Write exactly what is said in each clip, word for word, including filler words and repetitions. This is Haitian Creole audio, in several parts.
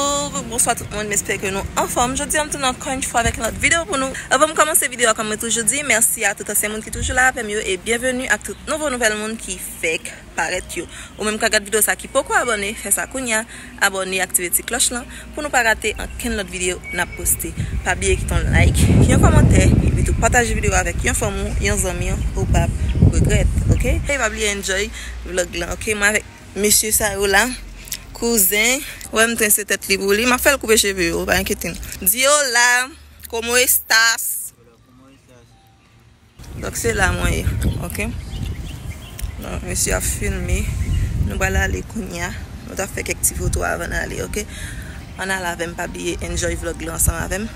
Bonjou, bonswa tout moun, m espere ke nou anfòm. Jodi a, m tounen ankò yon fwa avèk yon lòt videyo pou nou. Anvan m kòmanse videyo a, kòm mwen toujou di, mèsi a tout ansyen moun ki toujou la avè m yo e byenveni ak tout nouvo nouvèl moun ki fèk parèt yo. Ou menm k ap gad videyo sa ki poko abòne, fè sa kounye a, abòne, aktive ti klòch lan pou nou pa rate ankenn lòt videyo n ap poste. Pa bliye kite yon like, yon kòmantè, epi tou pataje videyo a avèk yon fanmi w, yon zanmi w, ou p ap regrèt, oke? E pa bliye enjoy vlog lan, oke? Mwen avèk mesye sa yo la, kouzen, wè m trense tèt li pou li, m ap fè l koupe cheve yo, pa enkyete n. Di hola, cómo estás? Donk se la mwen ye, oke? Donk mesye ap filme, nou pral ale kounye a. Nou t ap fè kèk ti foto avan n ale, oke? Ann ale avè m, pa bliye enjoy vlog la ansanm avè m,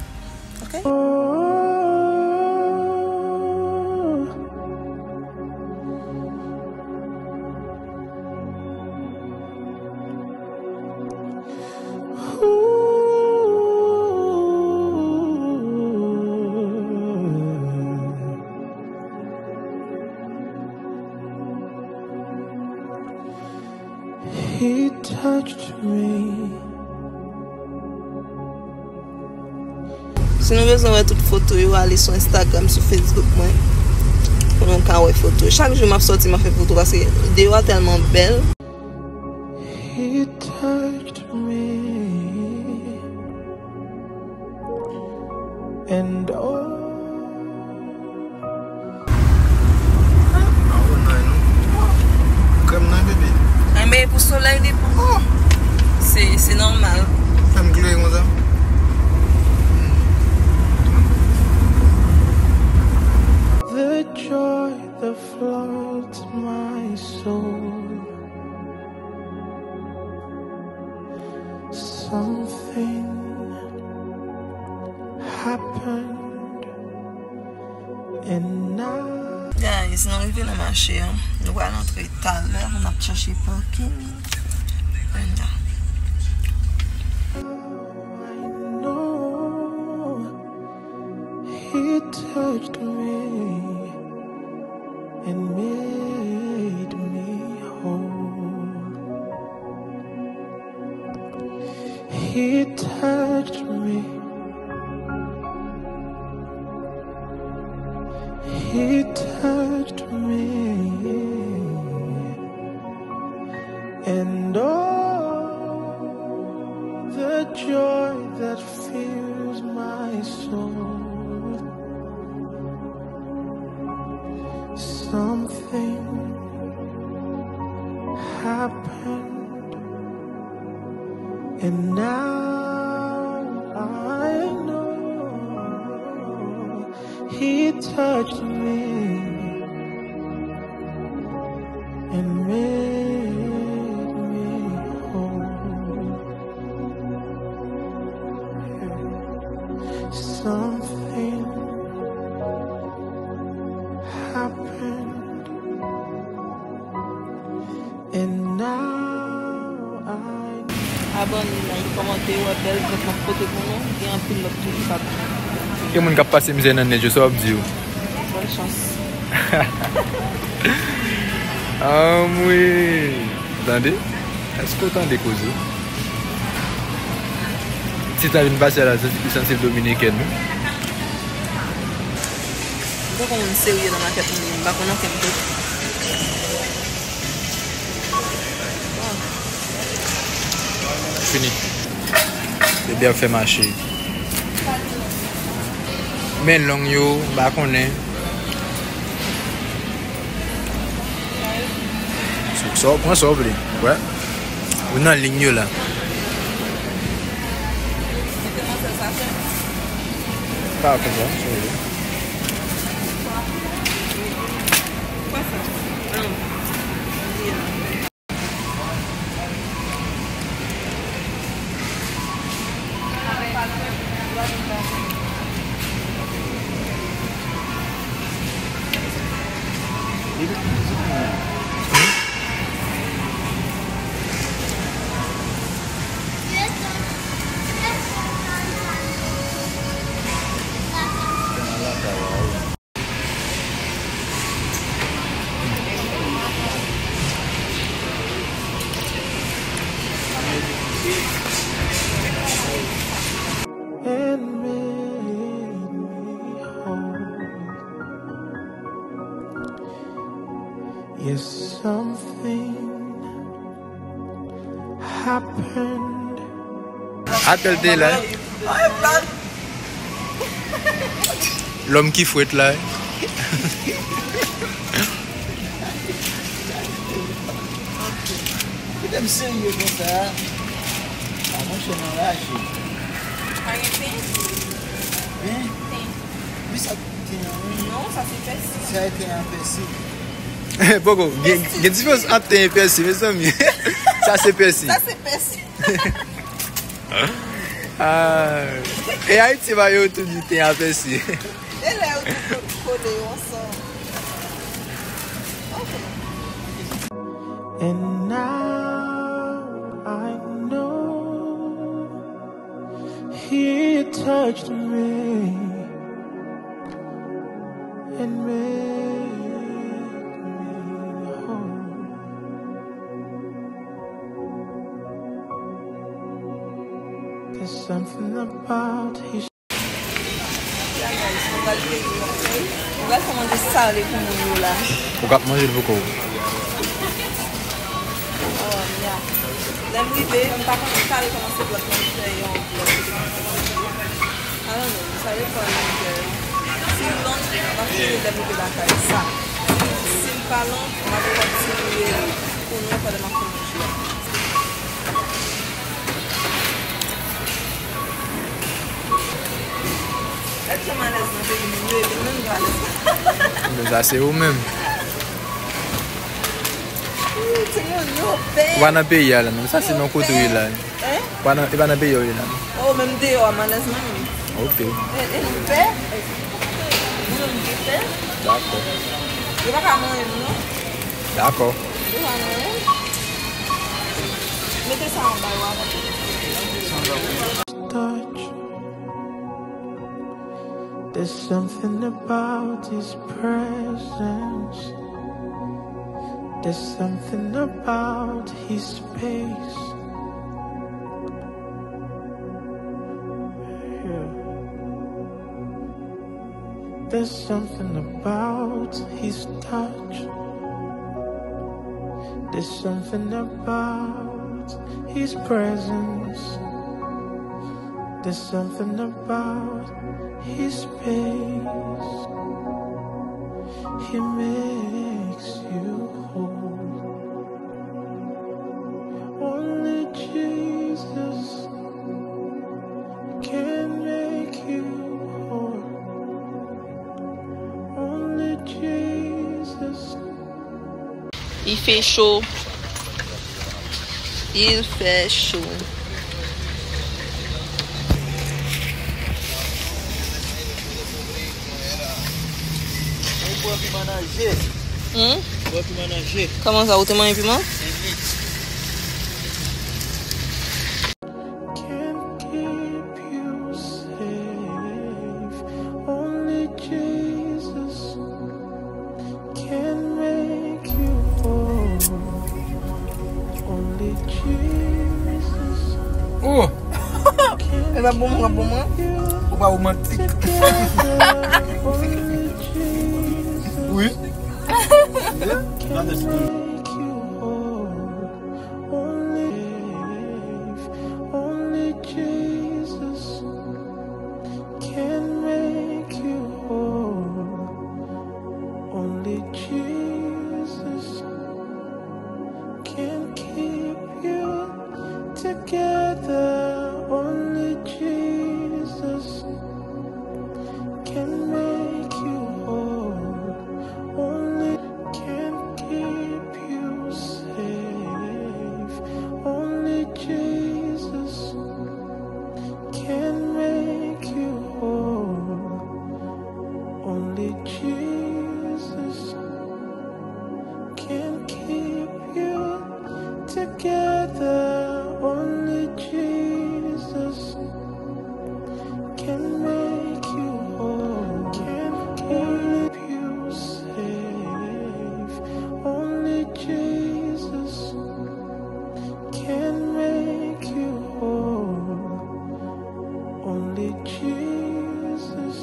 oke? He touched me. Si nou bezwen wè tout foto yo, ale sou Instagram, sou Facebook mwen, pou nou ka wè foto. Chak jou m ap sòti, m ap fè foto, paske deyò a tèlman bèl. He touched me, and oh. Ah, oh, non, non. Krèm nan, bebe. Enben, pou solèy li pran. Oh. Se, se nòmal. Fè m klere konsa. The joy that floods my soul. Something happened and now. Guys, nou rive nan mache an. Nou pral antre talè, n ap chache pakin. Kounye a. I know he touched me and made me whole. He touched me. He touched me. And oh, the joy that fills my soul. Something happened, and now I know he touched me and made me whole. Something happened, and now I. Abòne, like, kòmante, wè bèl vlòg m ap pote pou nou. Gen anpil lòt tou ki p ap. Gen moun k ap pase mizè nan nèj yo, sa w ap di yo? Bòn chans. Anmwe! Tande? Èske w tande koze? Ti tan vin pase la, santi, li santi l dominikèn, wi. M poko moun serye nan makèt moun, m pa konn ankenn kote. Fini. Bebe ap fè mache. Men long yo, m pa konnen. Sa w pran, sa w vle. Wè. Ou nan liy yo la. Pa konsa, sa w vle. Atèl te la. Lòm ki fwèt la. Kite m serye konsa. A, monchè, m anraje. Pa gen pen? Pen? Pen. Wi, sa pen an, wi. Non, sa se pèsi. Sa e pen an pèsi. Poko, gen, gen diferans ant pen e pèsi, mezanmi. Sa se pèsi. Sa se pèsi. Ah. E Ayiti, ba yo tou di pen a pèsi. E lè yo tou ko-, kole yo ansanm. Ok. And now I know he touched me and made me whole. There's something about his. Ya, guys, nou pral peye yon fèy. Nou pral fè manje sale pou moun yo la. Ou k ap manje l pou kò w. Oh, ya. Lè m rive, m pa konn, m pa rekòmanse vlòg mwen fè yon vlòg. I don't know, sa depann, girl. Si l long, m ap kite lè m rive lakay sa. Si l pa long, m ap kontinye pou nou pandan m ap fè manje a. Gad jan m alèz nan peyi m ye, li menm tou alèz. Men sa se ou menm. Ih, timoun yo pè. Ou pa nan peyi a la, non. Sa se nan kote w ye la. Hein? Ou pa nan, e pa nan peyi w ye la, non. Oh, menm deyò a, m alèz mwen menm. Ok. E, e nou pè? Nou menm ki pè? Dakò. Yo pa ka manyen m, non. Dakò. Yo pa manyen m. Mete sa anba yo avan. Touch. There's something about his presence. There's something about his space. Yeah. There's something about his touch. There's something about his presence. There's something about his space. He makes you whole. Only Jesus can make you whole. Only Jesus. Il fait chaud. Il fait chaud. Ou pran piman nan je. Hmm? Ou pran piman nan je. Kòman sa, ou te manje piman? Can keep you safe. Only Jesus can make you whole. Only Jesus. Oh! E pa bon, mwen, bon, mwen. Ou pa romantik. Wi. Can make you whole. Only, only Jesus can make you whole. Only Jesus can keep you together. Only Jesus can make you whole. Only can keep you safe. Only Jesus can make you whole. Only Jesus can keep you together. Only Jesus can make you whole, can keep you safe. Only Jesus can make you whole. Only Jesus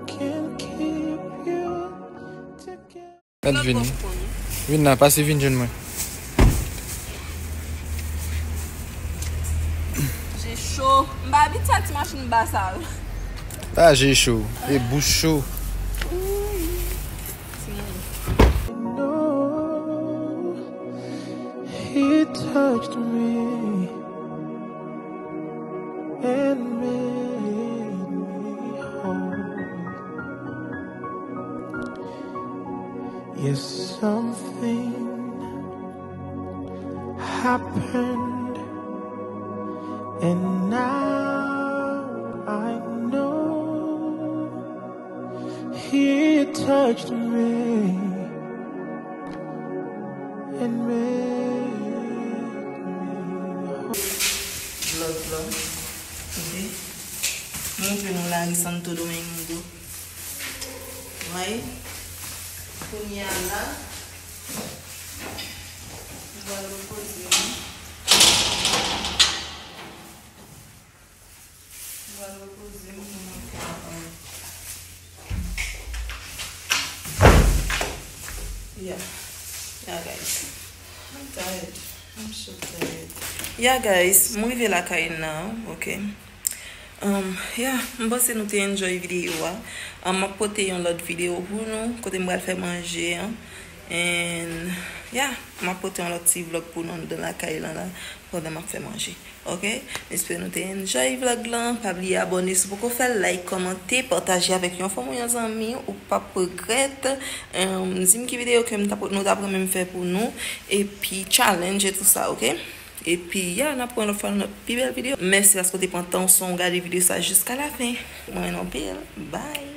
can keep you together. Gad vini. Vin la, pase vin jwenn mwen. Cho. M pa abitye ak ti machin ba sa yo. Pa je cho, e bouch cho. He touched me and made me whole. Yes, something happened, and now I know. He touched me and made me whole. Vlog la. Kote? Montre nou lari Santo Domingo. Wè. Kounye a la, m pral repoze m. M pral repoze m pou mwen fè ankò. Yeah. Yeah, guys. I'm tired. I'm so tired. Yeah, guys, m rive lakay la, ok. Um, yeah, m panse nou te enjoy videyo a. Um, m ap pote yon lòt videyo pou nou, kote m pral fè manje an. And, yeah, m ap pote yon lòt ti vlog pou nou anndan lakay lan la, pandan m ap fè manje. Ok? M espere nou te enjoy vlog lan. Pa bliye abòne si w poko fè l, like, kòmante, pataje avèk yon fanmi ou yon zanmi, ou p ap regrèt. Um, di m ki videyo ke m t ap, nou t ap renmen m fè pou nou. Epi challenge e tou sa, ok? Epi, yeah, n ap wè lòt fwa nan pi bèl videyo. Mèsi paske w te pran tan w san w gade videyo sa jiska lafen. Mwen renmen w anpil. Bye!